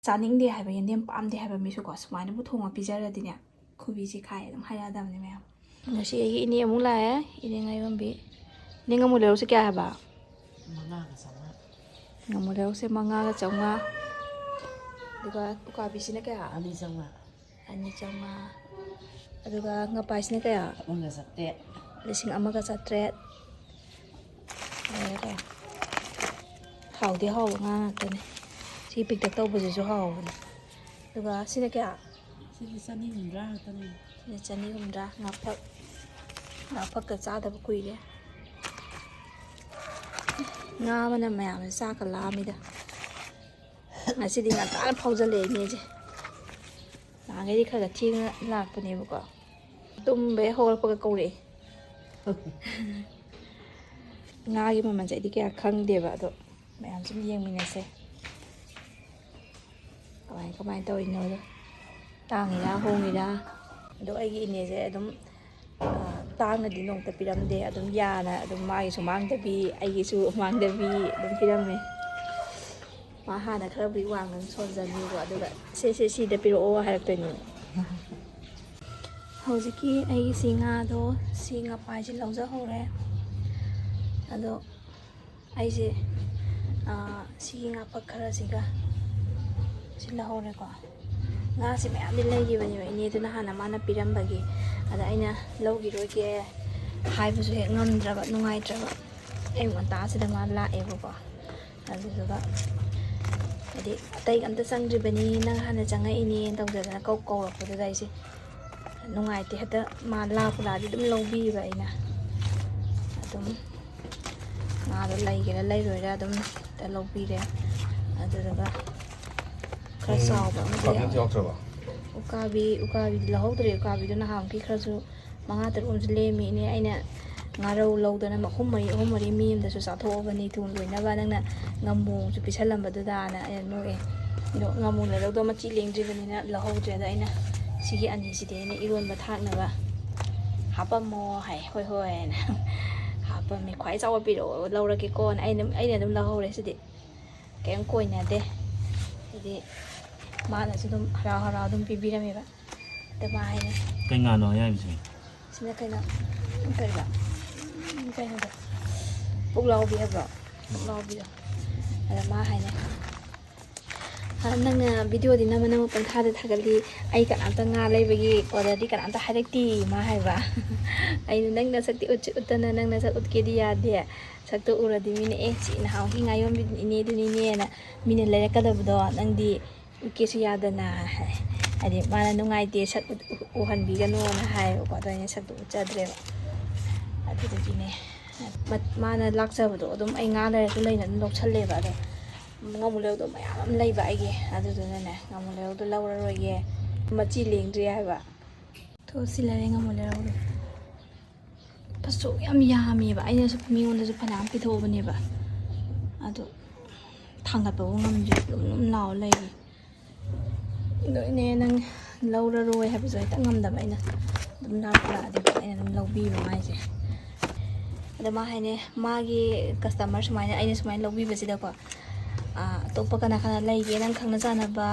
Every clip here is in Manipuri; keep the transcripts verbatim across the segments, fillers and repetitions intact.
ꯆꯥꯅꯤꯡꯗꯦ ꯍꯥꯏꯕ, ꯌꯦꯟꯗꯦꯝ ꯄꯥꯝꯗꯦ ꯍꯥꯏꯕ ꯃꯤꯁꯨꯀꯣ, ꯁꯨꯃꯥꯏꯅꯕꯨ ꯊꯣꯡꯉ ꯄꯤꯖꯔꯗꯤꯅꯦ, ꯈꯨꯕꯤꯁꯤ ꯈꯥꯏ ꯑꯗꯨꯝ ꯍꯥꯏꯔꯛꯑꯗꯕꯅꯦ ꯃꯌꯥꯝ꯫ ꯉꯁꯤ ꯑꯩꯒꯤ ꯏꯅꯦ ꯑꯃꯨꯛ ꯂꯥꯛꯑꯦ, ꯏꯅꯦ ꯉꯥꯌꯣꯟꯕꯤ꯫ ꯏꯅꯦ, ꯉꯥꯃꯨ ꯂꯩꯔꯧꯁꯦ ꯀꯌꯥ ꯍꯥꯏꯕ? ꯃꯉꯥꯒ ꯆꯥꯝꯃꯉꯥ꯫ ꯉꯥꯃꯨ ꯂꯩꯔꯧꯁꯦ ꯃꯉꯥꯒ ꯆꯥꯝꯃꯉꯥ꯫ ꯑꯗꯨꯒ ꯎꯀꯥꯕꯤꯁꯤꯅ ꯀꯌꯥ? ꯑꯅꯤ ꯆꯥꯝꯃꯉꯥ꯫ ꯑꯅꯤ ꯆꯥꯝꯃꯉꯥ꯫ ꯑꯗꯨꯒ ꯉꯄꯥꯏꯁꯤꯅ ꯀꯌꯥ? ꯑꯃꯒ ꯆꯥꯇ꯭ꯔꯦꯠ꯫ ꯂꯤꯁꯤꯡ ꯑꯃꯒ ꯆꯥꯇ꯭ꯔꯦꯠ꯫ ꯂꯣꯏꯔꯦ꯫ ꯍꯥꯎꯗꯤ ꯍꯥꯎꯕ ꯉꯥ ꯉꯥꯛꯇꯅꯦ꯫ ꯁꯤ ꯄꯤꯛꯇꯛ ꯇꯧꯕꯁꯤꯁꯨ ꯍꯥꯎꯕꯅꯦ꯫ ꯑꯗꯨꯒ ꯁꯤꯅ ꯀꯌꯥ? ꯁꯤꯗꯤ ꯆꯅꯤ ꯍꯨꯝꯗ꯭ꯔꯥ ꯈꯛꯇꯅꯤ꯫ ꯁꯤꯅ ꯆꯅꯤ ꯍꯨꯝꯗ꯭ꯔꯥ꯫ ꯉꯥꯐꯛ, ꯉꯥꯐꯛꯀ ꯆꯥꯗꯕ ꯀꯨꯏꯔꯦ꯫ ꯉꯥ ꯃꯅꯝ ꯃꯌꯥꯝꯁꯦ ꯆꯥꯛꯀ ꯂꯥꯝꯃꯤꯗ꯫ ꯉꯁꯤꯗꯤ ꯉꯟꯇꯥꯅ ꯐꯥꯎꯖꯜꯂꯛꯑꯦ ꯏꯅꯦꯁꯦ꯫ ꯅꯍꯥꯟꯈꯩꯗꯤ ꯈꯔ ꯈꯔ ꯊꯦꯡꯅ ꯂꯥꯛꯄꯅꯦꯕꯀꯣ꯫ ꯇꯨꯝꯕ ꯍꯦꯛ ꯍꯧꯒꯠꯂꯛꯄꯒ ꯀꯧꯔꯛꯑꯦ꯫ ꯉꯥꯒꯤ ꯃꯃꯜꯁꯦ ꯑꯩꯗꯤ ꯀꯌꯥ ꯈꯪꯗꯦꯕ, ꯑꯗꯣ ꯃꯌꯥꯝ ꯁꯨꯝ ꯌꯦꯡꯃꯤꯟꯅꯁꯦ꯫ ꯀꯃꯥꯏ, ꯀꯃꯥꯏꯅ ꯇꯧꯔꯤꯅꯣꯗꯣ꯫ ꯇꯥꯡꯉꯤꯔꯥ ꯍꯣꯡꯉꯤꯔꯥ? ꯑꯗꯣ ꯑꯩꯒꯤ ꯏꯅꯦꯁꯦ ꯑꯗꯨꯝ, ꯑ, ꯇꯥꯡꯅꯗꯤ ꯅꯣꯡꯇ ꯄꯤꯔꯝꯗꯦ꯫ ꯑꯗꯨꯝ ꯌꯥꯅ ꯑꯗꯨꯝ ꯃꯥꯒꯤꯁꯨ ꯃꯥꯡꯗꯕꯤ, ꯑꯩꯒꯤꯁꯨ ꯃꯥꯡꯗꯕꯤ ꯑꯗꯨꯝ ꯄꯤꯔꯝꯃꯦ꯫ ꯃꯥ ꯍꯥꯟꯅ ꯈꯔꯕꯨꯗꯤ ꯋꯥꯡꯅ ꯁꯣꯟꯖꯅꯤꯕꯀꯣ, ꯑꯗꯨꯒ "ꯁꯦ, ꯁꯦ, ꯁꯤꯗ ꯄꯤꯔꯛꯑꯣ" ꯍꯥꯏꯔꯛꯇꯣꯏꯅꯦ꯫ ꯍꯧꯖꯤꯛꯀꯤ ꯑꯩꯒꯤ ꯁꯤ ꯉꯥꯗꯣ, ꯁꯤ ꯉꯄꯥꯏꯁꯦ ꯂꯧꯖꯍꯧꯔꯦ꯫ ꯑꯗꯣ ꯑꯩꯁꯦ, ꯑꯥ, ꯁꯤꯒꯤ ꯉꯥꯐꯛ ꯈꯔꯁꯤꯒ ꯁꯤ ꯂꯧꯍꯧꯔꯦꯀꯣ꯫ ꯉꯥꯁꯦ ꯃꯌꯥꯝꯗꯤ ꯂꯩꯈꯤꯕꯅꯦꯕ ꯏꯅꯦꯗꯨꯅ ꯍꯥꯟꯅ ꯃꯥꯅ ꯄꯤꯔꯝꯕꯒꯤ꯫ ꯑꯗ ꯑꯩꯅ ꯂꯧꯈꯤꯔꯣꯏꯒꯦ ꯍꯥꯏꯕꯁꯨ ꯍꯦꯛ ꯉꯝꯗ꯭ꯔꯕ, ꯅꯨꯡꯉꯥꯏꯇ꯭ꯔꯕ꯫ ꯑꯌꯨꯛ ꯉꯟꯇꯥꯁꯤꯗ ꯃꯥ ꯂꯥꯛꯑꯦꯕꯀꯣ꯫ ꯑꯗꯨꯗꯨꯒ ꯍꯥꯏꯗꯤ ꯑꯇꯩ ꯑꯝꯇ ꯆꯪꯗ꯭ꯔꯤꯕꯅꯤ, ꯅꯪ ꯍꯥꯟꯅ ꯆꯪꯉꯛꯏꯅꯦꯅ ꯇꯧꯗꯅ ꯀꯧ-, ꯀꯧꯔꯛꯄꯗꯨꯗ ꯑꯩꯁꯦ ꯅꯨꯡꯉꯥꯏꯇꯦ, ꯍꯦꯛꯇ ꯃꯥ ꯂꯥꯛꯄ ꯂꯥꯛꯑꯗꯤ ꯑꯗꯨꯝ ꯂꯧꯕꯤꯕ ꯑꯩꯅ꯫ ꯑꯗꯨꯝ ꯉꯥꯗꯣ ꯂꯩꯒꯦꯔꯥ ꯂꯩꯔꯣꯏꯔꯥ ꯑꯗꯨꯝ ꯍꯦꯛꯇ ꯂꯧꯕꯤꯔꯦ꯫ ꯑꯗꯨꯗꯨꯒ ꯈꯔ ꯎꯝ, ꯆꯥꯎꯕ ꯑꯃꯗꯤ ꯎꯀꯥꯕꯤ ꯑꯝꯇ ꯌꯥꯎꯔꯦ꯫ ꯌꯥꯎꯗ꯭ꯔꯕꯣ? ꯎꯀꯥꯕꯤ, ꯎꯀꯥꯕꯤꯗꯤ ꯂꯧꯍꯧꯗ꯭ꯔꯦ꯫ ꯎꯀꯥꯕꯤꯗꯣ ꯅꯍꯥꯟꯃꯨꯛꯀꯤ ꯈꯔꯁꯨ ꯃꯉꯥ ꯇꯔꯨꯛ ꯑꯃꯁꯨ ꯂꯦꯝꯃꯤ꯫ ꯏꯅꯦ, ꯑꯩꯅ ꯉꯥꯔꯧ ꯂꯧꯗꯅ ꯑꯍꯨꯝ ꯃꯔꯤ, ꯑꯍꯨꯝ ꯃꯔꯤ ꯃꯤ ꯑꯃꯗꯁꯨ ꯆꯥꯊꯣꯛꯑꯕꯅꯤ ꯊꯨꯅ ꯂꯣꯏꯅꯕ, ꯅꯪꯅ ꯉꯥꯃꯨꯁꯨ ꯄꯤꯁꯜꯂꯝꯕꯗꯨꯗꯥꯅ ꯑꯩꯅ ꯅꯣꯛꯑꯦ꯫ ꯑꯗꯣ ꯉꯥꯃꯨ ꯂꯩꯔꯧꯗꯣ ꯃꯆꯤ ꯂꯦꯡꯗ꯭ꯔꯤꯕꯅꯤꯅ ꯂꯧꯍꯧꯗ꯭ꯔꯦ꯫ ꯑꯗꯣ ꯑꯩꯅ ꯁꯤꯒꯤ ꯑꯅꯤꯁꯤꯗꯤ ꯑꯩꯅ ꯏꯔꯣꯟꯕ ꯊꯥꯛꯅꯕ ꯍꯥꯄꯝꯃꯣ ꯍꯥꯏ꯫ "ꯍꯣꯏ, ꯍꯣꯏ" ꯍꯥꯏꯅ ꯍꯥꯄꯝꯃꯦ꯫ "ꯈ꯭ꯋꯥꯏ ꯆꯥꯎꯕ ꯄꯤꯔꯛꯑꯣ, ꯂꯧꯔꯒꯦꯀꯣꯅ" ꯑꯩꯅ, ꯑꯩꯅ ꯑꯗꯨꯝ ꯂꯧꯍꯧꯔꯦ꯫ ꯁꯤꯗꯤ ꯀꯩꯝ ꯀꯣꯏꯅꯗꯦ꯫ ꯍꯥꯏꯗꯤ ꯃꯥꯅꯁꯨ ꯑꯗꯨꯝ ꯍꯔꯥꯎ ꯍꯔꯥꯎ ꯑꯗꯨꯝ ꯄꯤꯕꯤꯔꯝꯃꯦꯕ꯫ ꯑꯗ ꯃꯥ ꯍꯥꯏꯅꯦ, ꯀꯩ ꯉꯥꯅꯣ ꯑꯌꯥꯏꯕꯁꯦ? ꯁꯤꯅ ꯀꯩꯅꯣ, ꯀꯩꯕ, ꯎꯝ, ꯀꯩꯅꯣꯗꯣ, ꯄꯨꯛꯂꯥꯎꯕꯤ ꯍꯥꯏꯕ꯭ꯔꯣ? ꯄꯨꯛꯂꯥꯎꯕꯤꯗꯣ꯫ ꯑꯗ ꯃꯥ ꯍꯥꯏꯅꯦ, "ꯑ, ꯅꯪꯅ ꯚꯤꯗꯤꯑꯣꯗꯤ ꯅꯝꯃ ꯅꯝꯃ ꯄꯪꯊꯥꯗ ꯊꯥꯒꯠꯂꯤ, ꯑꯩ ꯀꯅꯥꯝꯇ ꯉꯥ ꯂꯩꯕꯒꯤ ꯑꯣꯔꯗꯔꯗꯤ ꯀꯅꯥꯝꯇ ꯍꯥꯏꯔꯛꯇꯦ", ꯃꯥ ꯍꯥꯏꯕ꯫ ꯑꯩꯅ, "ꯅꯪ ꯅꯁꯛꯇꯤ ꯎꯠꯁꯨ ꯎꯠꯇꯅ ꯅꯪ ꯅꯁꯛ ꯎꯠꯀꯦꯗꯤ ꯌꯥꯗꯦ, ꯁꯛꯇꯣ ꯎꯔꯗꯤ ꯃꯤꯅ 'ꯑꯦ, ꯁꯤ ꯅꯍꯥꯟꯒꯤ ꯉꯥꯌꯣꯟꯕꯤ ꯏꯅꯦꯗꯨꯅꯤꯅꯦꯅ' ꯃꯤꯅ ꯂꯩꯔꯛꯀꯗꯕꯗꯣ ꯅꯪꯗꯤ ꯎꯠꯀꯦꯁꯨ ꯌꯥꯗꯅ" ꯍꯥꯏ꯫ ꯍꯥꯏꯗꯤ ꯃꯥꯅ ꯅꯨꯡꯉꯥꯏꯇꯦ, ꯁꯛ ꯎꯠ-, ꯎꯍꯟꯕꯤꯒꯅꯣꯅ ꯍꯥꯏꯌꯦꯕꯀꯣ, ꯑꯗꯣ ꯑꯩꯅ ꯁꯛꯇꯣ ꯎꯠꯆꯗ꯭ꯔꯦꯕ꯫ ꯑꯗꯨꯗꯨꯒꯤꯅꯦ ꯃ-, ꯃꯥꯅ ꯂꯥꯛꯆꯕꯗꯣ ꯑꯗꯨꯝ ꯑꯩ ꯉꯥ ꯂꯩꯔꯁꯨ ꯂꯩꯅ ꯑꯗꯨꯝ ꯂꯧꯁꯜꯂꯦꯕ꯫ ꯑꯗꯣ ꯉꯥꯃꯨ ꯂꯩꯔꯧꯗꯣ ꯃꯌꯥꯝ ꯑꯃ ꯂꯩꯕ ꯑꯩꯒꯤ, ꯑꯗꯨꯗꯨꯅꯅꯦ ꯉꯥꯃꯨ ꯂꯩꯔꯧꯗꯣ ꯂꯧꯔꯔꯣꯏꯒꯦ, ꯃꯆꯤ ꯂꯦꯡꯗ꯭ꯔꯤ ꯍꯥꯏꯕ꯫ ꯊꯣ, ꯁꯤ ꯂꯩꯔꯦ ꯉꯥꯃꯨ ꯂꯩꯔꯧꯗꯣ꯫ ꯐꯁꯨ ꯌꯥꯝ ꯌꯥꯝꯃꯦꯕ, ꯑꯩꯅꯁꯨ ꯃꯤꯉꯣꯟꯗꯁꯨ ꯐꯅꯌꯥꯝ ꯄꯤꯊꯣꯛꯑꯕꯅꯦꯕ, ꯑꯗꯣ ꯊꯥꯡꯒꯠꯄꯕꯨ ꯉꯝꯗ꯭ꯔꯤ, ꯂꯨꯝ ꯂꯨꯝ ꯂꯥꯎꯔ ꯂꯩꯔꯤ꯫ ꯑꯗꯣ ꯏꯅꯦ, ꯅꯪ ꯂꯧꯔꯔꯣꯏ ꯍꯥꯏꯕꯁꯨ ꯍꯦꯛꯇ ꯉꯝꯗꯕ, ꯑꯩꯅ ꯑꯗꯨꯝ ꯂꯥꯛꯄ ꯂꯥꯛꯑꯗꯤ ꯑꯩꯅ ꯑꯗꯨꯝ ꯂꯧꯕꯤꯕ ꯃꯥꯏꯁꯦ꯫ ꯑꯗ ꯃꯥ ꯍꯥꯏꯅꯦ, ꯃꯥꯒꯤ ꯀꯁꯇꯃꯔ ꯁꯨꯃꯥꯏꯅ ꯑꯩꯅ ꯁꯨꯃꯥꯏꯅ ꯂꯧꯕꯤꯕꯁꯤꯗꯀꯣ, ꯑꯇꯣꯞꯄ ꯀꯅꯥ ꯀꯅꯥ ꯂꯩꯒꯦ, ꯅꯪ ꯈꯪꯅ ꯆꯥꯟꯅꯕ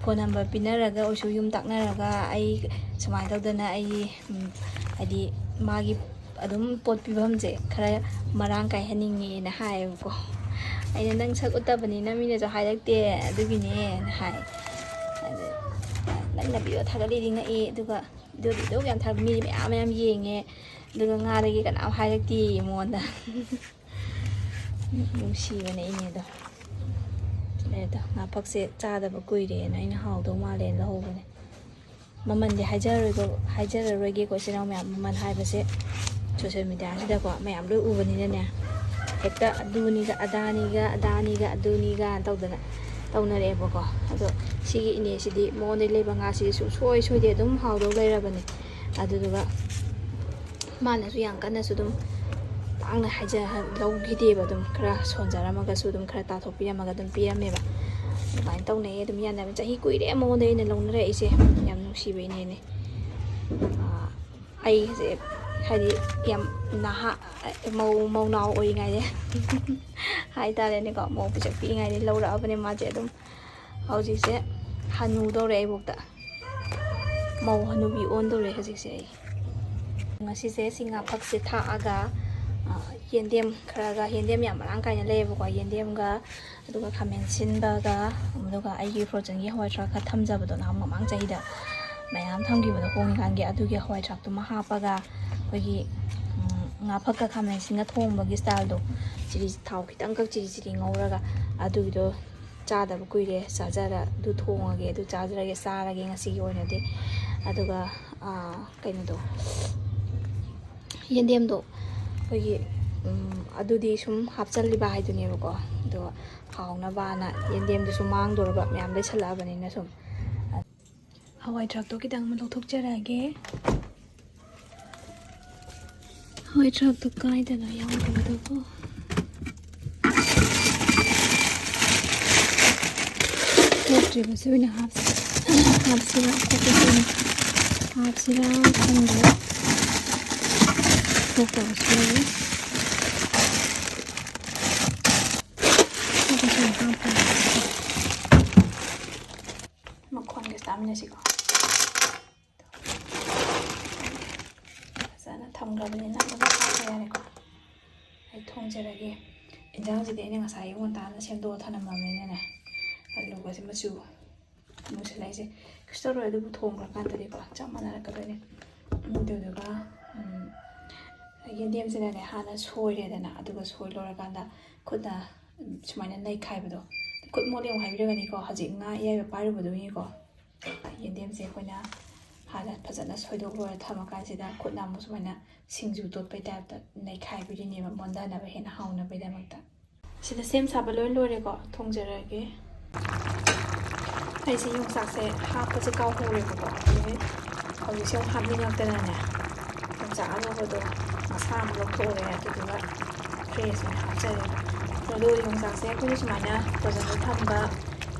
ꯐꯣꯟ ꯅꯝꯕꯔ ꯄꯤꯅꯔꯒ ꯑꯣꯏꯁꯨ, ꯌꯨꯝ ꯇꯥꯛꯅꯔꯒ ꯑꯩ ꯁꯨꯃꯥꯏꯅ ꯇꯧꯗꯅ ꯑꯩ, ꯎꯝ, ꯍꯥꯏꯗꯤ ꯃꯥꯒꯤ ꯑꯗꯨꯝ ꯄꯣꯠ ꯄꯤꯐꯝꯁꯦ ꯈꯔ ꯃꯔꯥꯡ ꯀꯥꯏꯍꯟꯅꯤꯡꯉꯦꯅ ꯍꯥꯏꯌꯦꯕꯀꯣ꯫ ꯑꯩꯅ, "ꯅꯪ ꯁꯛ ꯎꯠꯇꯕꯅꯤꯅ ꯃꯤꯅꯁꯨ ꯍꯥꯏꯔꯛꯇꯦ, ꯑꯗꯨꯒꯤꯅꯦꯅ" ꯍꯥꯏ꯫ ꯑꯗ, "ꯅꯪꯅ ꯚꯤꯗꯤꯑꯣ ꯊꯥꯒꯠꯂꯤꯗꯤ ꯉꯛꯏ, ꯑꯗꯨꯒ ꯚꯤꯗꯤꯑꯣꯗꯤ ꯑꯗꯨꯛ ꯌꯥꯝ ꯊꯥꯒꯠ-, ꯃꯤ ꯃꯌꯥꯝ ꯃꯌꯥꯝ ꯌꯦꯡꯉꯦ, ꯑꯗꯨꯒ ꯉꯥꯗꯒꯤ ꯀꯅꯥꯝ ꯍꯥꯏꯔꯛꯇꯦ ꯃꯉꯣꯟꯗ"꯫ ꯅꯨꯡꯁꯤꯕꯅꯦ ꯏꯅꯦꯗꯣ꯫ ꯑꯗꯣ ꯉꯥꯐꯛꯁꯦ ꯆꯥꯗꯕ ꯀꯨꯏꯔꯦꯅ ꯑꯩꯅ ꯍꯥꯎꯗꯧ ꯃꯥꯜꯂꯦꯅ ꯂꯧꯍꯧꯕꯅꯦ꯫ ꯃꯃꯜꯗꯤ ꯍꯥꯏꯖꯔꯔꯣꯏꯒꯣ-, ꯍꯥꯏꯖꯔꯔꯣꯏꯒꯦꯀꯣ, ꯏꯆꯤꯟ ꯏꯅꯥꯎ ꯃꯌꯥꯝ, ꯃꯃꯜ ꯍꯥꯏꯕꯁꯦ ꯁꯣꯁꯦꯜ ꯃꯦꯗꯤꯌꯥꯁꯤꯗꯀꯣ ꯃꯌꯥꯝ ꯂꯣꯏ ꯎꯕꯅꯤꯅꯅꯦ, ꯍꯦꯛꯇ ꯑꯗꯨꯅꯤꯒ ꯑꯗꯥꯅꯤꯒ, ꯑꯗꯥꯅꯤꯒ ꯑꯗꯨꯅꯤꯒ ꯇꯧꯗꯅ ꯇꯧꯅꯔꯛꯑꯦꯕꯀꯣ꯫ ꯑꯗꯣ ꯁꯤꯒꯤ ꯏꯅꯦꯁꯤꯗꯤ ꯃꯉꯣꯟꯗꯒꯤ ꯂꯩꯕ ꯉꯥꯁꯤꯗꯤ ꯁꯨꯡꯁꯣꯏ ꯁꯣꯏꯗꯦ, ꯑꯗꯨꯝ ꯍꯥꯎꯗꯧ ꯂꯩꯔꯕꯅꯦ꯫ ꯑꯗꯨꯗꯨꯒ ꯃꯥꯅꯁꯨ ꯌꯥꯝ ꯀꯟꯅꯁꯨ ꯑꯗꯨꯝ ꯇꯥꯡꯅ ꯍꯥꯏꯖ-, ꯂꯧꯈꯤꯗꯦꯕ, ꯑꯗꯨꯝ ꯈꯔ ꯁꯣꯟꯖꯔꯝꯃꯒꯁꯨ ꯑꯗꯨꯝ ꯈꯔ ꯇꯥꯊꯣꯛꯄꯤꯔꯝꯃꯒ ꯑꯗꯨꯝ ꯄꯤꯔꯝꯃꯦꯕ꯫ ꯑꯗꯨꯃꯥꯏꯅ ꯇꯧꯅꯩꯌꯦ, ꯑꯗꯨꯝ ꯌꯥꯅꯕ꯫ ꯆꯍꯤ ꯀꯨꯏꯔꯦ ꯃꯉꯣꯟꯗ ꯑꯩꯅ ꯂꯧꯅꯔꯛꯏꯁꯦ, ꯌꯥꯝ ꯅꯨꯡꯁꯤꯕ ꯏꯅꯦꯅꯦ꯫ ꯑꯥ, ꯑꯩꯁꯦ ꯍꯥꯏꯗꯤ ꯌꯥꯝ ꯅꯍꯥ, ꯃꯧ, ꯃꯧꯅꯥꯎ ꯑꯣꯏꯔꯤꯉꯩꯗ ꯍꯥꯏꯇꯥꯔꯦꯅꯦꯀꯣ, ꯃꯧ ꯄꯤꯁꯛ ꯄꯤꯛꯏꯉꯩꯗ ꯂꯧꯔꯛꯑꯕꯅꯦ ꯃꯥꯁꯦ꯫ ꯑꯗꯨꯝ ꯍꯧꯖꯤꯛꯁꯦ ꯍꯅꯨꯗꯧꯔꯦ ꯑꯩꯕꯣꯛꯇ꯫ ꯃꯧ ꯍꯅꯨꯕꯤ ꯑꯣꯟꯗꯧꯔꯦ ꯍꯧꯖꯤꯛꯁꯦ ꯑꯩ꯫ ꯉꯁꯤꯁꯦ ꯁꯤ ꯉꯥ ꯐꯛꯁꯦ ꯊꯥꯛꯑꯒ, ꯑ, ꯌꯦꯟꯗꯦꯝ ꯈꯔꯒ, ꯌꯦꯟꯗꯦꯝ ꯌꯥꯝ ꯃꯔꯥꯡ ꯀꯥꯏꯅ ꯂꯩꯌꯦꯕꯀꯣ, ꯌꯦꯟꯗꯦꯝꯒ, ꯑꯗꯨꯒ ꯈꯥꯃꯦꯟ ꯁꯤꯟꯕꯒ, ꯑꯗꯨꯒ ꯑꯩꯒꯤ frozenꯒꯤ ꯍꯋꯥꯏ ꯊ꯭ꯔꯥꯛ ꯈꯔ ꯊꯝꯖꯕꯗꯣ ꯅꯍꯥꯟ ꯃꯃꯥꯡ ꯆꯍꯤꯗ ꯃꯌꯥꯝ ꯊꯝꯈꯤꯕꯗꯣ ꯍꯣꯡꯉꯤꯀꯥꯟꯒꯤ, ꯑꯗꯨꯒꯤ ꯍꯋꯥꯏ ꯊ꯭ꯔꯥꯛꯇꯨꯃ ꯍꯥꯞꯄꯒ ꯑꯩꯈꯣꯏꯒꯤ, ꯎꯝ, ꯉꯥ ꯐꯛꯀ ꯈꯥꯃꯦꯟ ꯁꯤꯟꯒ ꯊꯣꯡꯕꯒꯤ styleꯗꯣ, ꯆꯤꯂꯤ, ꯊꯥꯎ ꯈꯤꯇꯪꯈꯛ ꯆꯤꯂꯤ ꯆꯤꯂꯤ ꯉꯧꯔꯒ, ꯑꯗꯨꯒꯤꯗꯣ ꯆꯥꯗꯕ ꯀꯨꯏꯔꯦ, ꯆꯥꯖꯔ-, ꯑꯗꯨ ꯊꯣꯡꯉꯒꯦ, ꯑꯗꯨ ꯆꯥꯖꯔꯒꯦ, ꯆꯥꯔꯒꯦ ꯉꯁꯤꯒꯤ ꯑꯣꯏꯅꯗꯤ꯫ ꯑꯗꯨꯒ, ꯑꯥ, ꯀꯩꯅꯣꯗꯣ, ꯌꯦꯟꯗꯦꯝꯗꯣ ꯑꯩꯈꯣꯏꯒꯤ, ꯎꯝ, ꯑꯗꯨꯗꯤ ꯁꯨꯝ ꯍꯥꯞꯆꯜꯂꯤꯕ ꯍꯥꯏꯗꯨꯅꯦꯕꯀꯣ꯫ ꯑꯗꯣ ꯍꯥꯎꯅꯕꯅ ꯌꯦꯟꯗꯦꯝꯗꯨꯁꯨ ꯃꯥꯡꯗꯣꯔꯕ ꯃꯌꯥꯝ ꯂꯩꯁꯜꯂꯛꯑꯕꯅꯤꯅ ꯁꯨꯝ꯫ ꯍꯋꯥꯏ ꯊ꯭ꯔꯥꯛꯇꯣ ꯈꯤꯇꯪ ꯑꯃ ꯂꯧꯊꯣꯛꯆꯔꯛꯑꯒꯦ꯫ ꯍꯋꯥꯏ ꯊ꯭ꯔꯥꯛꯇꯣ ꯀꯥꯏꯗꯅ ꯌꯥꯎꯗꯕꯗꯨꯕꯨ꯫ ꯊꯣꯛꯇ꯭ꯔꯤꯕꯁꯤ ꯑꯣꯏꯅ ꯍꯥꯞꯁꯤ-, ꯍꯥꯞꯁꯤꯔꯥ, ꯈꯣꯠꯄꯁꯤ ꯑꯣꯏꯅ ꯍꯥꯞꯁꯤꯔꯥ ꯈꯪꯗ꯭ꯔꯦ꯫ ꯊꯣꯛꯇꯕꯁꯨ ꯂꯩ꯫ ꯊꯣꯛꯄꯁꯨ ꯑꯣꯏꯅ ꯍꯥꯞꯄ꯫ ꯃꯈꯣꯟꯒ ꯇꯥꯃꯤꯟꯅꯁꯤꯀꯣ꯫ ꯐꯖꯅ ꯊꯝꯈ꯭ꯔꯕꯅꯤꯅ ꯑꯗꯨꯝ ꯍꯥꯞꯄ ꯌꯥꯔꯦꯀꯣ꯫ ꯑꯩ ꯊꯣꯡꯖꯔꯒꯦ꯫ ꯏꯟꯖꯥꯡꯁꯤꯗꯤ ꯑꯩꯅ ꯉꯁꯥꯏ ꯑꯌꯨꯛ ꯉꯟꯇꯥꯅ ꯁꯦꯝꯗꯣꯛꯑ ꯊꯅꯝꯃꯕꯅꯤꯅꯅꯦ, ꯑꯂꯨꯒꯁꯦ ꯃꯆꯨ ꯃꯨꯁꯤꯜꯂꯛꯏꯁꯦ ꯀꯩꯁꯨ ꯇꯧꯔꯣꯏ, ꯑꯗꯨꯕꯨ ꯊꯣꯡꯈ꯭ꯔꯀꯥꯟꯗꯗꯤꯀꯣ ꯆꯞ ꯃꯥꯟꯅꯔꯛꯀꯗꯣꯏꯅꯦ꯫ ꯑꯗꯨꯗꯨꯒ, ꯎꯝ, ꯌꯦꯟꯗꯦꯝꯁꯤꯅꯅꯦ ꯍꯥꯟꯅ ꯁꯣꯏꯔꯦꯗꯅ, ꯑꯗꯨꯒ ꯁꯣꯏ ꯂꯣꯏꯔꯀꯥꯟꯗ ꯈꯨꯠꯅ ꯁꯨꯃꯥꯏꯅ ꯅꯩꯈꯥꯏꯕꯗꯣ, ꯈꯨꯠ ꯃꯣꯠꯂꯦ ꯑꯃꯨꯛ ꯍꯥꯏꯕꯤꯔꯒꯅꯤꯀꯣ, ꯍꯧꯖꯤꯛ ꯉꯥ ꯑꯌꯥꯏꯕ ꯄꯥꯏꯔꯨꯕꯗꯨꯒꯤꯀꯣ꯫ ꯌꯦꯟꯗꯦꯝꯁꯦ ꯑꯩꯈꯣꯏꯅ ꯍꯥꯟꯅ ꯐꯖꯅ ꯁꯣꯏꯗꯣꯛ ꯂꯣꯏꯔ ꯊꯝꯃꯀꯥꯟꯁꯤꯗ ꯈꯨꯠꯅ ꯑꯃꯨꯛ ꯁꯨꯃꯥꯏꯅ ꯁꯤꯡꯖꯨ ꯇꯣꯠꯄꯩ typeꯇ ꯅꯩꯈꯥꯏꯕꯤꯔꯤꯅꯦꯕ, ꯃꯣꯟꯊꯅꯕ ꯍꯦꯟꯅ ꯍꯥꯎꯅꯕꯒꯤꯗꯃꯛꯇ꯫ ꯁꯤꯗ ꯁꯦꯝ ꯁꯥꯕ ꯂꯣꯏ ꯂꯣꯏꯔꯦꯀꯣ, ꯊꯣꯡꯖꯔꯒꯦ꯫ ꯑꯩꯁꯦ ꯌꯣꯡꯆꯥꯛꯁꯦ ꯍꯥꯞꯄꯁꯦ ꯀꯥꯎꯍꯧꯔꯦꯕꯀꯣ, ꯑꯗꯨꯒꯤ ꯍꯧꯖꯤꯛꯁꯦ ꯑꯃꯨꯛ ꯍꯥꯞꯅꯤꯡꯉꯛꯇꯅꯅꯦ, ꯌꯣꯡꯆꯥꯛ ꯑꯅꯧꯕꯗꯣ ꯃꯁꯥ ꯑꯃ ꯂꯧꯊꯣꯛꯎꯔꯦ, ꯑꯗꯨꯗꯨꯒ fresh ꯑꯣꯏꯅ ꯍꯥꯞꯆꯔꯦꯕ꯫ ꯑꯗꯣ ꯌꯣꯡꯆꯥꯛꯁꯦ ꯑꯩꯈꯣꯏꯅ ꯁꯨꯃꯥꯏꯅ frozenꯗ ꯊꯝꯕ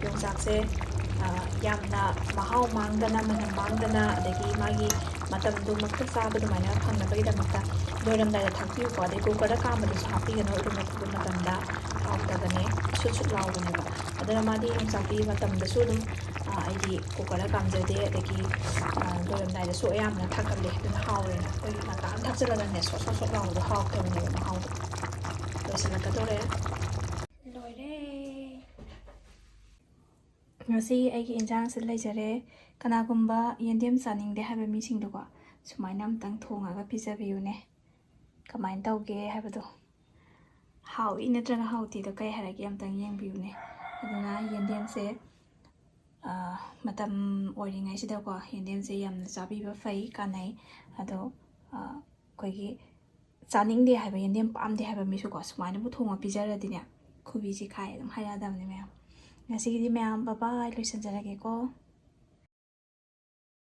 ꯌꯣꯡꯆꯥꯛꯁꯦ, ꯑ, ꯌꯥꯝꯅ ꯃꯍꯥꯎ ꯃꯥꯡꯗꯅ, ꯃꯅꯝ ꯃꯥꯡꯗꯅ, ꯑꯗꯒꯤ ꯃꯥꯒꯤ ꯃꯇꯝꯗꯨꯃꯛꯇ ꯆꯥꯕ ꯑꯗꯨꯃꯥꯏꯅ ꯐꯪꯅꯕꯒꯤꯗꯃꯛꯇ ꯂꯣꯏꯔꯝꯗꯥꯏꯗ ꯊꯥꯛꯄꯤꯌꯨꯀꯣ꯫ ꯑꯗꯩ cookerꯗ ꯀꯥꯝꯕꯗꯁꯨ ꯍꯥꯞꯄꯤꯒꯅꯨ, ꯑꯗꯨ ꯃꯇꯝꯗ ꯍꯥꯎꯇꯕꯅꯦ, ꯁꯨꯠ ꯁꯨꯠ ꯂꯥꯎꯕꯅꯦꯕ꯫ ꯑꯗꯨꯅ ꯃꯥꯗꯤ ꯌꯣꯡꯆꯥꯛꯀꯤ ꯃꯇꯝꯗꯁꯨ ꯑꯗꯨꯝ ꯑꯩꯗꯤ ꯀꯨꯀꯔꯗ ꯀꯥꯝꯖꯗꯦ, ꯑꯗꯒꯤ ꯂꯣꯏꯔꯝꯗꯥꯏꯗꯁꯨ ꯑꯌꯥꯝꯕꯅ ꯊꯥꯛꯀꯜꯂꯦ꯫ ꯑꯗꯨꯅ ꯍꯥꯎꯔꯦꯅ ꯑꯩꯈꯣꯏꯒꯤ ꯉꯟꯇꯥꯅ ꯊꯥꯛꯆꯜꯂꯒꯅꯦ ꯁꯣꯠ ꯁꯣꯠ ꯁꯣꯠ ꯂꯥꯎꯕꯗꯣ ꯍꯥꯎꯇꯕꯅꯦꯕ ꯃꯍꯥꯎꯗꯣ꯫ ꯂꯣꯏꯁꯤꯜꯂꯛꯀꯗꯧꯔꯦ꯫ ꯂꯣꯏꯔꯦ꯫ ꯉꯁꯤ ꯑꯩꯒꯤ ꯏꯟꯖꯥꯡꯁꯦ ꯂꯩꯖꯔꯦ꯫ ꯀꯅꯥꯒꯨꯝꯕ ꯌꯦꯟꯗꯦꯝ ꯆꯥꯅꯤꯡꯗꯦ ꯍꯥꯏꯕ ꯃꯤꯁꯤꯡꯗꯣꯀꯣ, ꯁꯨꯃꯥꯏꯅ ꯑꯝꯇꯪ ꯊꯣꯡꯉꯒ ꯄꯤꯖꯕꯤꯌꯨꯅꯦ꯫ ꯀꯃꯥꯏꯅ ꯇꯧꯒꯦ ꯍꯥꯏꯕꯗꯣ, ꯍꯥꯎꯏ ꯅꯠꯇ꯭ꯔꯒ ꯍꯥꯎꯇꯦꯗꯣ ꯀꯩ ꯍꯥꯏꯔꯒꯦ ꯑꯝꯇꯪ ꯌꯦꯡꯕꯤꯌꯨꯅꯦ꯫ ꯑꯗꯨꯅ ꯌꯦꯟꯗꯦꯝꯁꯦ ꯃꯇꯝ ꯑꯣꯏꯔꯤꯉꯩꯁꯤꯗꯀꯣ ꯌꯦꯟꯗꯦꯝꯁꯦ ꯌꯥꯝꯅ ꯆꯥꯕꯤꯕ ꯐꯩ, ꯀꯥꯟꯅꯩ꯫ ꯑꯗꯣ ꯑꯩꯈꯣꯏꯒꯤ ꯆꯥꯅꯤꯡꯗꯦ ꯍꯥꯏꯕ, ꯌꯦꯟꯗꯦꯝ ꯄꯥꯝꯗꯦ ꯍꯥꯏꯕ ꯃꯤꯁꯨꯀꯣ ꯁꯨꯃꯥꯏꯅꯕꯨ ꯊꯣꯡꯉ ꯄꯤꯖꯔꯗꯤꯅꯦ, ꯈꯨꯕꯤꯁꯤ ꯈꯥꯏ ꯑꯗꯨꯝ ꯍꯥꯏꯔꯛꯑꯗꯕꯅꯤ ꯃꯌꯥꯝ꯫ ꯉꯁꯤꯒꯤꯗꯤ ꯃꯌꯥꯝ bye bye, ꯂꯣꯏꯁꯤꯟꯖꯔꯒꯦꯀꯣ꯫